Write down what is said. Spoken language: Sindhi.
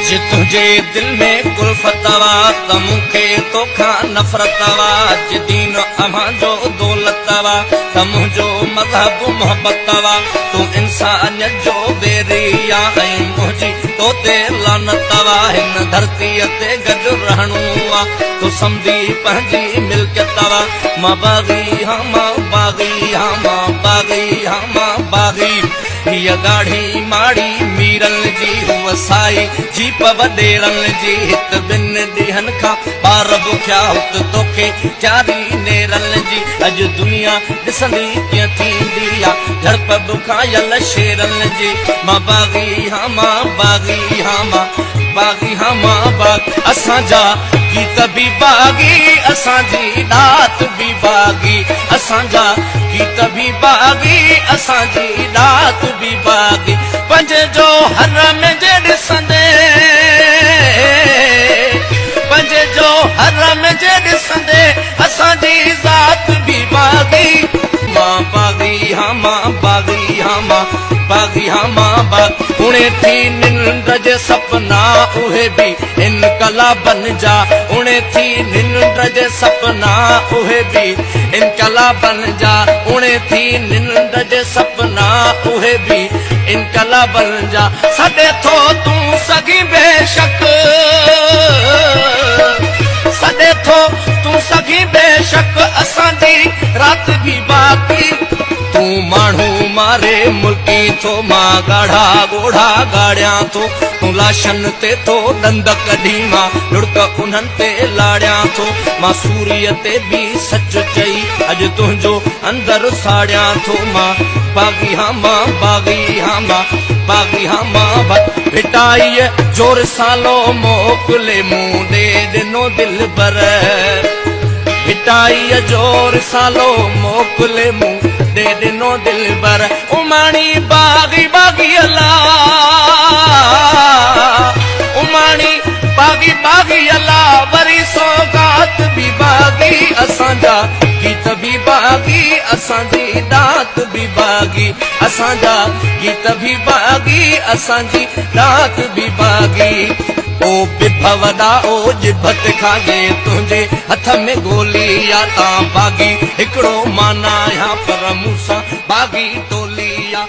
جي تنهنجي دل ۾ ڪلفت وا ته مون کي توکان نفرت وا، جي دين اوهان جو دولت وا ته منهنجو مذهب محبت وا. تون انسانيت جو ويري آ ۽ منهنجي تو تي لعنت وا. هن ڌرتيء تي گڏ رهڻو آ، تون سمجهي پنهنجي ملڪيت وا. مان باغي هان، مان باغي هان، مان باغي هان، مان باغي. هيء ڳاڙهي ماڙي ميرن جي، هوء سائي جيپ وڏيرن جي. هت ٻن ڏينهن کان ٻار بکيا، هت توکي تياري نيرن جي. اڄ دنيا ڏسندي ڪيئن ٿيندي آ جهڙپ بکايل شيرن جي. مان باغي هان، مان باغي هان، مان باغي هان، مان باغ. اسان جا گيت به باغي، اسان جي ڏات به باغي. اسان جا گيت به باغي، اسان جي ڏات به باغي. پنج جو هر ۾ جي ڏسندي، پنج جو هر ۾ جي ڏسندي، اسان جي ذات به باغي. مان باغي هان، مان باغي هان، مان باغي هان، مان باغ. اڻي ٿي ننڊ جي سپنا اهي به انقلابن جا، اڻي ٿي ننڊ جي سپنا اهي به انقلابن جا، اڻي ٿي ننڊ جي سپنا اهي به انقلابن جا. سڏي ٿو تون سگهين بيشڪ، سڏي ٿو تون سگهين بيشڪ، اسان جي رات به باقي. تون ماڻهو ماري ملڪي ٿو، مان ڳاڙها ڳوڙها ڳاڙيان ٿو. تون لاشن تي ٿو ڏند ڪڍي، مان لڙڪ انهن تي لاڙيان ٿو. مان سوريءَ تي به سچ چئي اڄ تنهنجو اندر ساڙيان ٿو. مان باغي هان، مان باغي هان، مان باغي هان، مان. ڀٽائيءَ جو رسالو موڪلي مون ڏي ڏنو دلبر، ڀٽائيءَ جو رسالو موڪلي مون ڏي ڏنو دلبر. اماڻي باغي باغي الا، اماڻي باغي باغي الا، وري سوگات به باغي. اسان جا گيت به باغي، اسان جي ڏات به باغي. اسان جا گيت به باغي، اسان جي ڏات به باغي. او بڀ وڏا، او ڄڀ کاجي، تنهنجي هٿ ۾ گولي آ تان باغي هڪڙو مانا آهيان، پر مون سان باغي ٽولي آ.